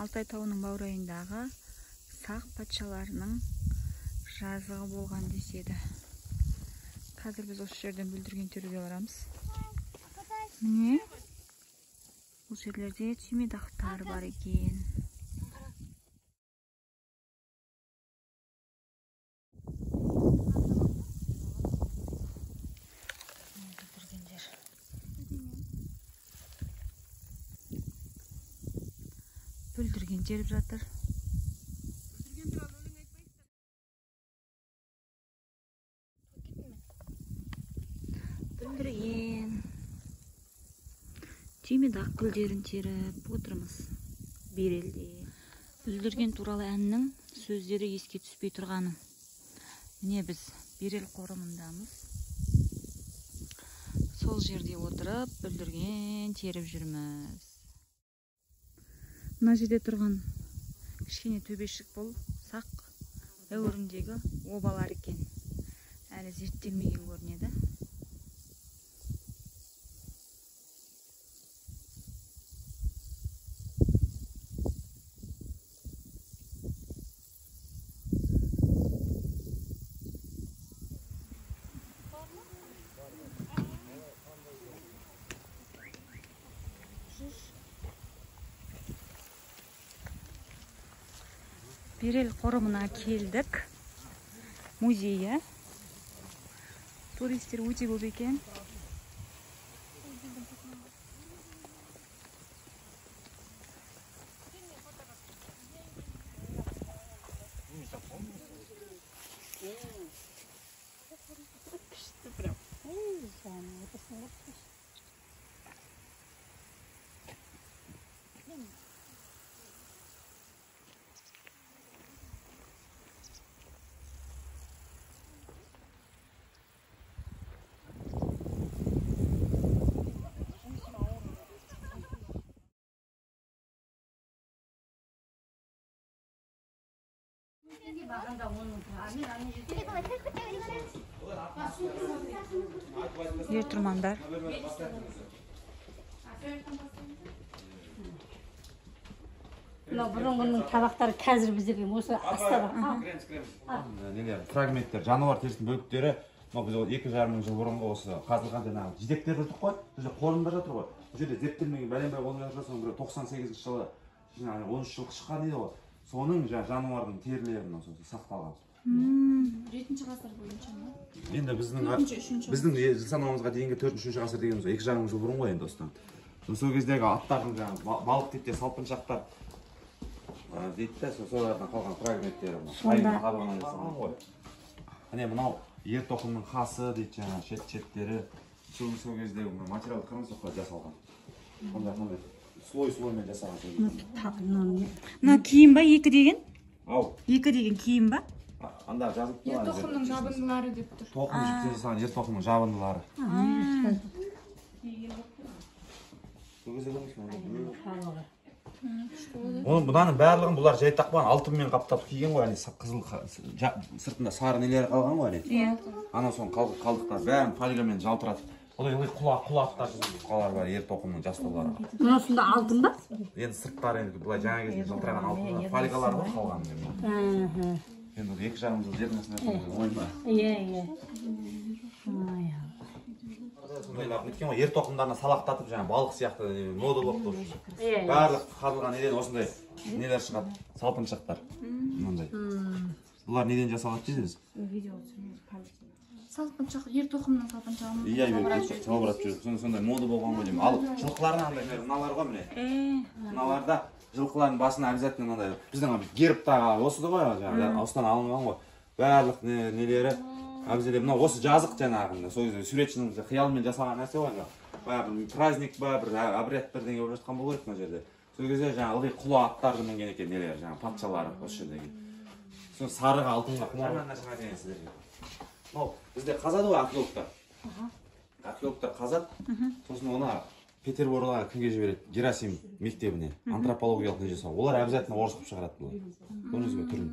Алтай тауының баурайындағы сақ патшаларының жазығы болған деседі. Қазір біз осы жерден бүлдірген теруге барамыз. Міне, бұл жерлерде түймедақтар бар екен. Бүлдіргендер. Бүлдірген теріп жатыр. Бүлдірген. Түймедақ гүлдерін теріп отырмыз Берелде. Бүлдірген туралы әннің сөздері еске түспей тұрғаны. Міне біз Берел қорымындамыз. Сол жерде отырып бүлдірген теріп жүрміз. Мына жерде тұрған кішкене төбешік бұл сақ дәуіріндегі обалар екен. Әлі зерттелмеген көрінеді. Берел қорымына келдік. Музейі. Туристер өте көп екен. Ер тұрмандар. Мына бұрынғының табақтары қазір біздерге осы астада. Нелер, фрагменттер, жануар терісінің бөліктері, мынау біз 2,5 мың жыл бұрынғы осы қазылған жаңағы жидектер жүрдік қой, бұл жерде қорымдар жатыр ғой. Бұл жерде зерттелмеген бәленбай қорымдар жатыр, соның біреу 98 жылы, жаңағы 13 жыл шыққан еді ғой. Соның жануардың терілері мынау сақталған. 7-ші ғасыр бойынша ма? Енді біздің жыл санауымызға дейінгі 4-3 ғасыр дегеніміз 2,5 мың жыл бұрын ғой енді осыдан. Сол кездегі аттардың жаңағы балық типте салпыншақтар дейді де, солардан қалған фрагменттері мынау. Қабығынан жасалған ғой. Міне мынау ер тоқымның қасы дейді, жаңағы шет-шеттері. Сол кездегі материал қырмызы қой жасалған. Ондай слой-слоймен жасалған. Мына киім ба, екі деген? Ау. Екі деген киім ба? Анда жазылып тұр. Ер тоқымның жабындылары деп тұр. Тоқым жіптен жасалған ер тоқымның жабындылары. Сол кезде көрмейсің. Оның бұнаның барлығын бұлар жай тақпаған, алтынмен қаптап киген ғой, әне қызыл сыртында сары нелері қалған ғой әне. Анау соның қалдықтары бәрін фольгамен жалтыратып. Одан ылғи құлақтар қалар бар, ер тоқымның жастаулары. Мынау сонда алтын ба? Енді сырттары енді былай жаңа кезінде жалтыраған алтын фольгалар ғой қалған. Енді 2,5 жыл жердің астында ойма. Иә, иә. Сондайлар неткен ғой, ер тоқымдарына салақтатып жаңа балық сияқты мода болып тұр. Барлық қазылған неден осындай нелер шығады, салпыншақтар. Мынандай. Бұлар неден жасалады дейсіз? Салпыншақ, ер тоқымның салпыншағын. Иә, салбырап жүреді. Сондай мода болған ғой деймін. Ал жылқылардың андай мыналар ғой міне. Мыналарда жылқылардың басына обязательно мынандай біздің гербтағы осы ғой, жаңағы осыдан алынған ғой. Барлық нелері обязательно мынау осы жазық жаңағы. Сол кезде суретшінің қиялымен жасалған нәрсе ғой. Баяғы бір праздник ба, бір обряд бірдеңе болып жатқан болу керек мына жерде. Сол кезде жаңағы ылғи құла аттарды мінген екен нелері, жаңағы патшалары осы жердегі. Сол сарыға алтынға құмар нәрсе айтайын сіздерге. Мынау бізде қазады ғой археологтар. Археологтар қазады. Сосын оны Петербургға кімге жібереді? Герасим мектебіне, антропологиялық не жасау. Олар обязательно орыс қылып шығарады бұлар. Көрдіңіз бе түрін?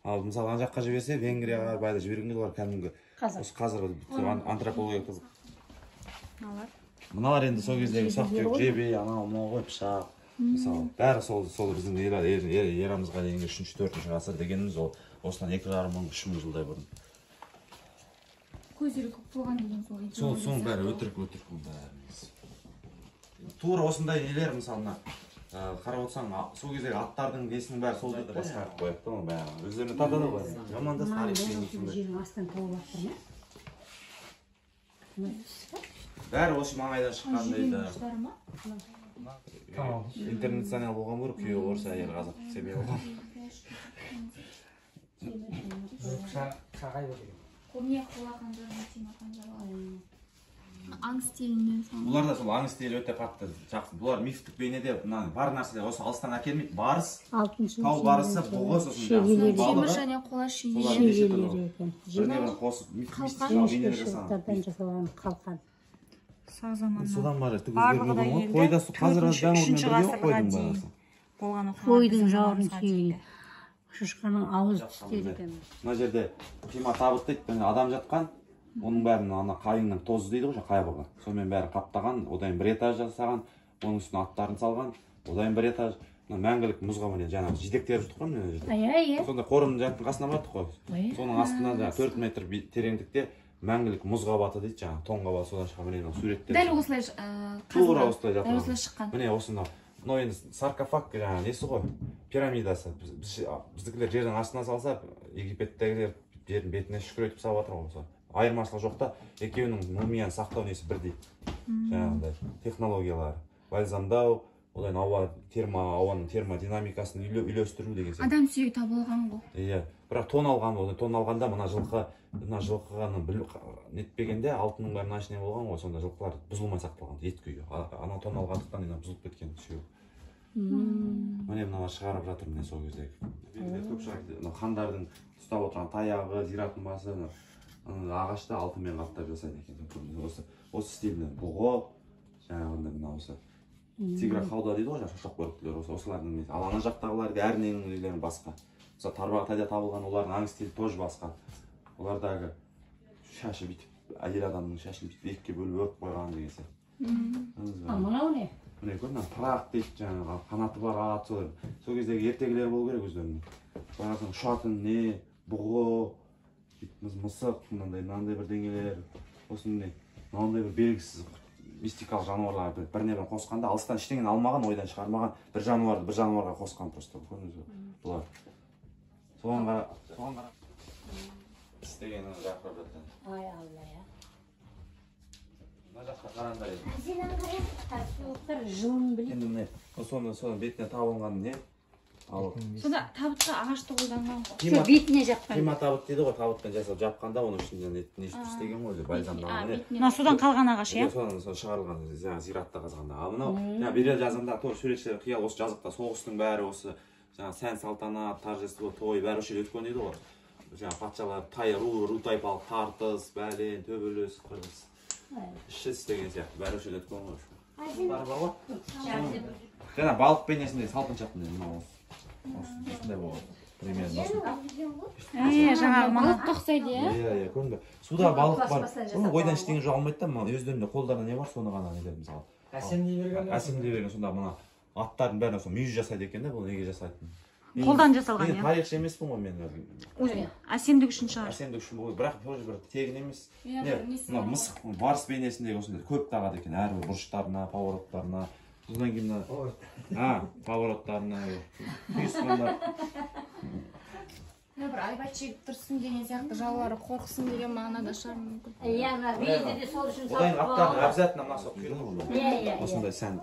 Ал мысалы ана жаққа жіберсе, Венгрияға баяғыда жіберген олар кәдімгі осы қазіргі антропология қызық. Мыналар енді сол кездегі ұсақ түйек жебе, анау мынау ғой, пышақ. Мысалы, бәрі сол біздің эрамызға дейінгі 3-4 ғасыр дегеніміз ол осыдан 2,5-3 мың жылдай бұрын. Көздері көп болған деген сол. Соның бәрі өтірік оның бәрі. Тура осындай нелер, мысалы, мына қарап отырсаң, сол кездегі аттардың несінің бәрі сол жерде басқарып қояды да, оның бәрі. Өздеріне тартады ғой. Жаман да тарих деген сондай. Жердің астынан тауып алып тұр ма? Бәрі осы маңайдан шыққан дейді. Интернационал болған бір күйеуі орыс, әйелі қазақ семей болған. Қолне қола қанжар, темір қанжар. Аң стилінде салынған. Бұлар да сол аң стилі өте қатты жақсы. Бұлар мифтік бейнеде мына бар нәрселер осы алыстан әкелмейді. Барыс, тау барысы, бұғы, сосын темір және қола шегелері екен. Біріне бірін қосып мистикалық бейнелер жасалған қалқан. Содан бері түк өзгермеген ғой. Қойда қазір қойдың бағасы. Қойдың жауырын сүйегі. Шошқаның ауыз тістері екен. Мына жерде қима табыт дейді, міне адам жатқан. Оның бәрін ана қайыңның тозы дейді ғой, қайбығы. Сонымен бәрі қаптаған, одан бір этаж жасаған, оның үстіне аттарын салған, одан бір этаж. Мына мәңгілік мұзға міне жаңағы жидек теріп жүрдік қой мына жерде. Иә. Сонда қорымның жақтың қасына бардық қой. Соның астына жаңағы 4 метр тереңдікте мәңгілік мұз қабаты дейді, жаңағы тоң қабаты, содан шыққан міне мынау суреттер. Дәл осылай тура осылай жатқан. Дәл осылай шыққан. Міне осы мынау енді саркофаг жаңағы несі ғой, пирамидасы. Біздікілер жердің астына салса, египеттегілер жердің бетіне шүкір етіп салып жатыр ғой осы. Айырмашылық жоқ та, екеуінің мумияны сақтау несі бірдей. Жаңағындай технологиялары, бальзамдау, одан ауа, ауаның термодинамикасын үйлестіру деген сияқты. Адам сүйегі табылған ғой. Иә, бірақ тон алған, тон алғанда мына жылқыны нетпегенде алтынның бәрі мына ішіне болған ғой, сонда жылқылар бұзылмай сақталған, ет күйі. Ана тон алғандықтан енді бұзылып кеткен сүйек. Міне мыналар шығарып жатыр міне сол кездегі. Белгілер көп шығарды. Мына хандардың ұстап отырған таяғы, зираттың басы, ағашты алтынмен қаптап жасайды екен. Осы стильді бұғы, жаңағындай мына осы тигра хауда дейді ғой, жаңағы шошақ бөріктілер, осылардың несі. Ал ана жақтағылар әрненің нелері басқа. Мысалы, Тарбағатайда табылған олардың аң стилі тоже басқа. Олардағы шашы бүйтіп, әйел адамның шашын бүйтіп екіге бөліп өріп қойған деген сияқты. Мынау не? Міне көр, мына пырақ дейді, жаңағы қанаты бар ат, сол кездегі ертегілер болу керек өздерінің. Олардың ұшатын не, бұғы, мысық, мынандай бірдеңелер, осындай мынандай бір белгісіз мистикалық жануарлар біріне бірін қосқанда алыстан ештеңені алмаған, ойдан шығармаған, бір жануарды бір жануарға қосқан просто, көрдіңіз бе? Бұлар. Соған қара. Істегенін жарқырап жатқан. Ай Алла я. Мына жаққа қараңдар енді. Жылын біледі. Енді міне, соның бетіне табылған не? Ал. Сонда табытқа ағашты қолданған ғой. Жоқ, бетіне жапқан. Қима табыт дейді ғой, табытпен жасап жапқанда оның ішінде не істеген ғой, бальзамдаған. Мына судан қалған ағаш, иә? Содан шығарылған, жаңағы зиратта қазғанда. Ал мынау жаңағы Берел жазығында тоже суретшілер қиял осы жазықта соғыстың бәрі осы жаңағы сән салтанат, торжество, той бәрі осы жерде өткен дейді ғой. Жаңағы патшалар тай, ру тайпалық тартыс, бәлен, төбелес, қырғыз, ішіс деген сияқты бәрі осы жерде өткен ғой. Бар ғой. Жаңа балық бейнесінде салпыншақтың мынау осындай болады. Примерно. Жаңағы балыққа ұқсайды, иә? Иә, көрінді. Суда балық бар. Оның ойдан ештеңе жоқ алмайды да, өздерінде қолдарында не бар, соны ғана нетеді мысалы. Әсемдей берген. Әсемдей берген. Сонда мына аттардың бәрін сол мүйіз жасайды екен да, бұл неге жасайтын? Қолдан жасалған, иә? Мен тарихшы емеспін ғой мен. Әсемдік үшін шығар. Әсемдік үшін бұл, бірақ тоже бір тегін емес. Мына мысық барыс бейнесіндегі осындай көп тағады екен, әрбір бұрыштарына, повороттарына. Содан кейін мына повороттарына, құйысқандар. Мына бір айбат шегіп тұрсын деген сияқты, жаулары қорықсын деген мағынада шығар мүмкін. Иә, мына мүйізді де сол үшін Одан кейін салып аттардың обязательно мына сол құйрығы болады. Иә. Осындай сән.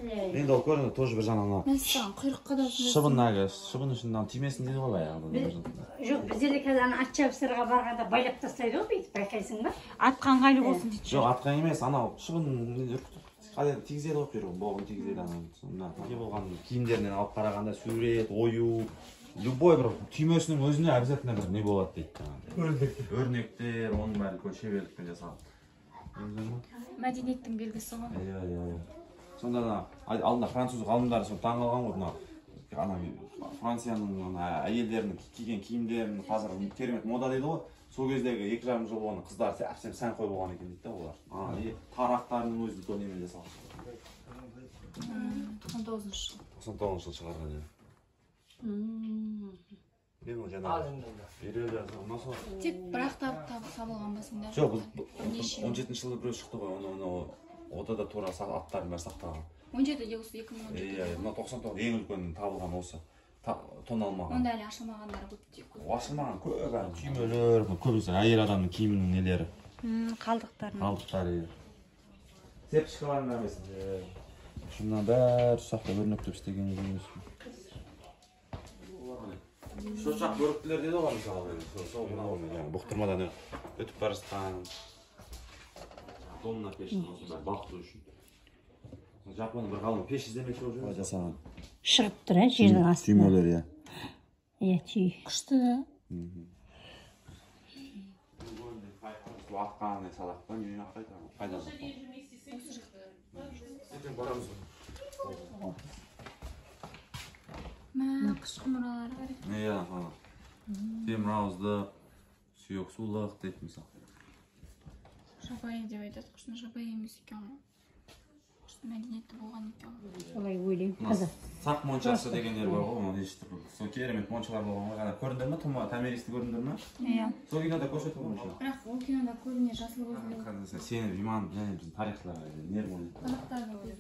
Енді ол көрінеді тоже бір жағынан мына Мәссаған, құйрыққа да осындай шыбын әлгі, шыбын үшін мынаны тимесін дейді ғой баяғы. Жоқ, біздерде қазір ана ат шабыстарға барғанда байлап тастайды ғой бүйтіп, байқайсың ба? Атқа ыңғайлы болсын дейді. Жоқ, атқа емес, анау шыбын үркітіп қалай тигізеді ғой құйрығын, боғын тигізеді анау. Мына не болған киімдерінен алып қарағанда сурет, ою, любой бір түймесінің өзіне обязательно бір не болады дейді жаңағыдай. Өрнектер, оның бәрі үлкен шеберлікпен жасалған. Мәдениеттің белгісі ғой. Иә. Сонда ана алдында француз ғалымдары сол таң қалған ғой, мына ана Францияның ана әйелдерінің киген киімдерін қазір керемет мода дейді ғой. Сол кездегі 2,5 жыл болған қыздар әбсен сәнқой болған екен дейді да олар. Ана тарақтарының өзі үлкен немен жасалған. 99 жыл. 99 жыл шығарған иә. Мен ол жаңағы берел жазған. Тек бірақ табылған ба сонда? Жоқ, 17 жылы біреу шықты ғой, оны ода да тура аттарын бәрі сақталған. 17-де осы 2017. Иә, мына 99 ең үлкен табылған осы. Тоналмаған. Онда әлі ашылмағандар көп те көп. Ашылмаған көп әлі. Түймелер, көбісі әйел адамның киімінің нелері. Қалдықтары. Қалдықтары. Цепочкалардың емес. Шыннан бәрі ұсақтап өрнектеп істеген емес. Шошақ бөріктілер деді ғой мысалы. Сол мынау жаңағы бұқтырмадан өтіп бара жатқан домна пештің осы бәрі балқыту үшін. Жапонның бір ғалымы пеш іздемекші болып жүр жасаған. Шығып тұр, ә, жердің астынан. Түймелер, иә. Иә, түй. Күшті да. Атқан садақтан үйіне қайта. Қайда жоқ. Ертең барамыз ғой. Мә, қыш құмыралары бар екен. Иә, темір ауызды, сүйек сулық деп мысалы. Жабайы деп айтады, құштың жабайы емес екен ғой. Құштың мәдениеті болған екен ғой. Солай ойлаймын. Қазір. Сақ моншасы дегендер бар ғой, оны ешті. Сол керемет моншалар болған ғой. Жаңа көрдіңдер ме? Тума Томиристі көрдіңдер ме? Иә. Сол кинода көрсетіп ғой. Бірақ ол кинода көбіне жасыл көзді. Сеніп иман және біздің тарихшыларға нерв ойнайды. Қазақтардың өзі.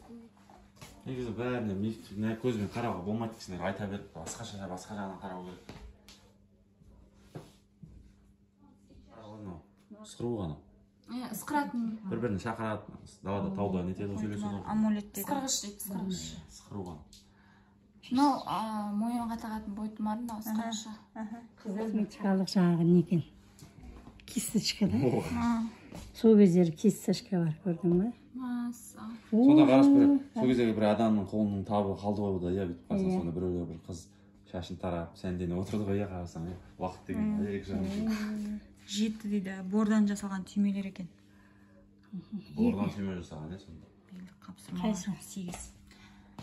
Негізі бәріне миф көзбен қарауға болмайды кісілер айта беріп, басқаша басқа жағынан қарау керек. Ысқыру ғана. Иә, ысқыратын. Бір-бірін шақырады, далада тауда нетеді, сөйлеседі. Амулет дейді. Ысқырғыш дейді, ысқырғыш. Ысқыру ғана. Мынау мойынға тағатын бойтұмар, мынау ысқырғышы. Косметикалық жаңағы не екен? Кисточка да? Сол кездері кисточка бар, көрдің бе? Мәссаған. Сонда қарас бір, сол кездегі бір адамның қолының табы қалды ғой бұда, иә, бүйтіп қарасаң, сонда біреулер бір қыз шашын тарап, сәндене отырды ғой, иә, қарасаң, иә, уақыт деген 2,5. Жеті дейді, бордан жасалған түймелер екен. Бордан түйме жасалған, иә, сонда. Белдік қапсырмалар. Қайсы? 8.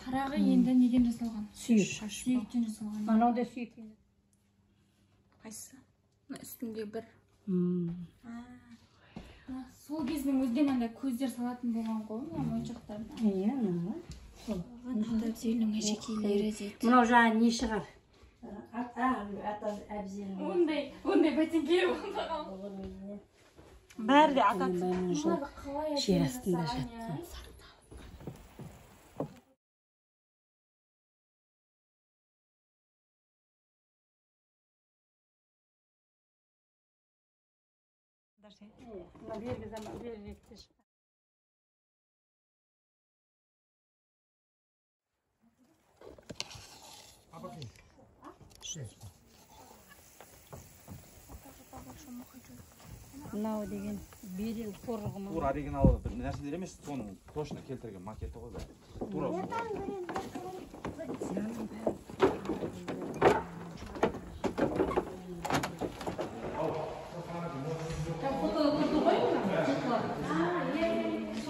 Қарағы енді неден жасалған? Сүйек. Сүйектен жасалған. Анау да сүйек. Қайсысы? Мына үстінде бір. Сол кездің өзінде мынандай көздер салатын болған ғой, мына моншақтарына. Иә, мына. Ата Әбзелінің әшекейлері дейді. Мынау жаңа не шығар? Ата Әбзелінің. Ондай бәтеңкелер болмаған. Бәрі де ата. Бұларды қалай Жер әдемі астында жасаған, жатқан. иә? Мына бергі заман, беріректе шығар. Мынау деген берел қорығы ма? Тура оригиналы бір нәрселер емес, соның точно келтірген макеті ғой бәрі. Тура сол.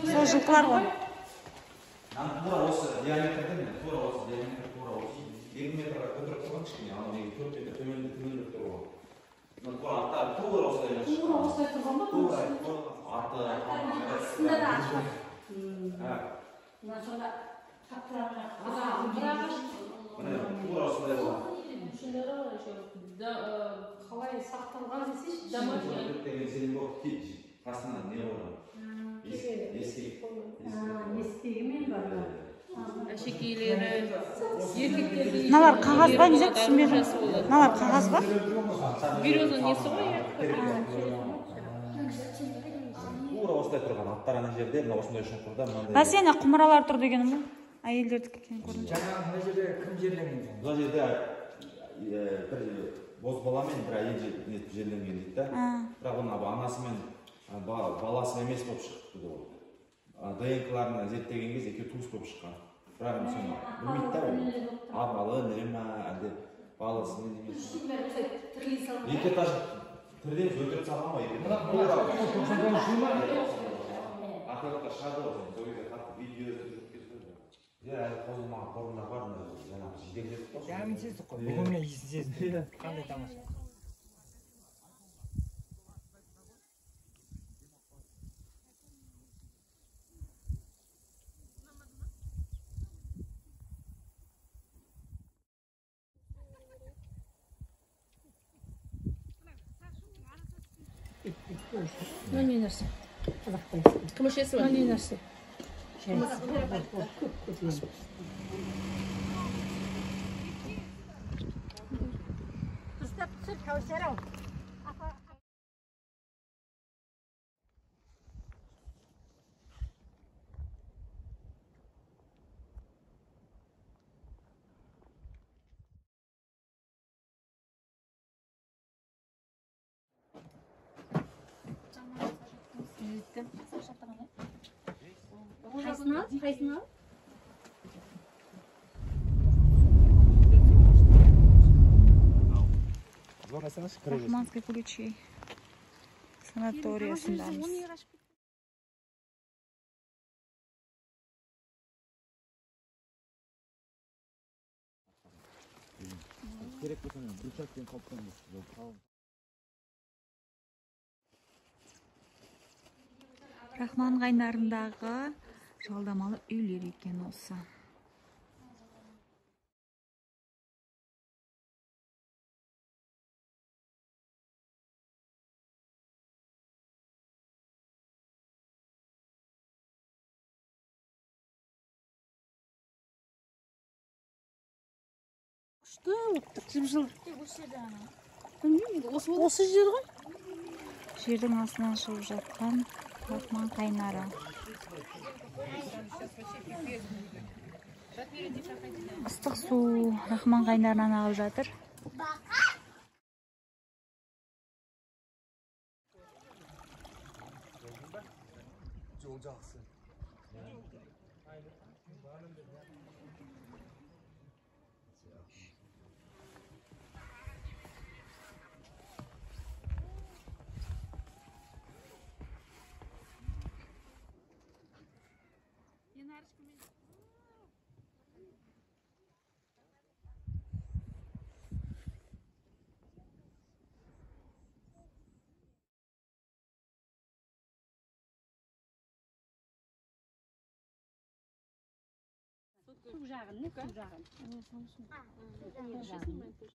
Сол жылқылар ғой. Тура осы диаметрде, міне, тура осы диаметр, тура осы 2 метрға көтеріп тұрған кішкене, анау неге 4 метр төменірек тұр ғой. Мына тура аттар тура осылай емес. Тура осылай тұрған ба? Тура, аты, Астында да ат бар. Мына сонда қаптырағы ағаш. Міне, тура осындай болған. Қалай сақталған десейші? Деген сенім болып қасында не қойған? Ескек. Ескегі мен бар. Әшекейлері, еркектердің Мыналар қағаз ба? Не түсінбедім. Мыналар қағаз ба? Береза несі ғой? Тура осылай тұрған аттар ана жерде, мына осындай шұңқырда мынандай. Бәсе, ана құмыралар тұр дегенім ғой. Әйелдердікі екенін көрдім. Жаңағы мына жерде кім жерленген? Мына жерде бір бозбала мен бір әйел жерленген дейді да. Бірақ оның анасы мен баласы емес болып шығыпты ол. ДНК-ларын зерттеген кезде екеуі туыс болып шыққан. Бірақ енді соны білмейді да ол. Апалы, інілі ма, әлде баласы ма емес. Екі этаж тіріден өлтіріп салған ғой, екі этаж. Археологтар шығарды ғой, сол кезде қатты видео жүріп кетті. Иә, әлі қозғалмаған қорымдар бар, мына жаңағы жеделдетіп қой. Дәмін сездік қой, бүгін міне иісін сездік. Қандай тамаша. Мынау не нәрсе? Кім ішесің ба? Мынау не нәрсе? Дұрыстап түсір, Кәусар ау. Қайсыны ал? Қайсыны ал? Рахманский ключи санаториясындамыз. Керек болса мен брусчаткамен қалып қоямын. Рахман қайнарындағы жалдамалы үйлер екен осы. Күшті болып тұр, жып-жылы. Білмеймін, осы жер ғой. Жердің астынан шығып жатқан Рахман қайнары. Ыстық су Рахман қайнарынан ағып жатыр. Су жағын, не су жағын.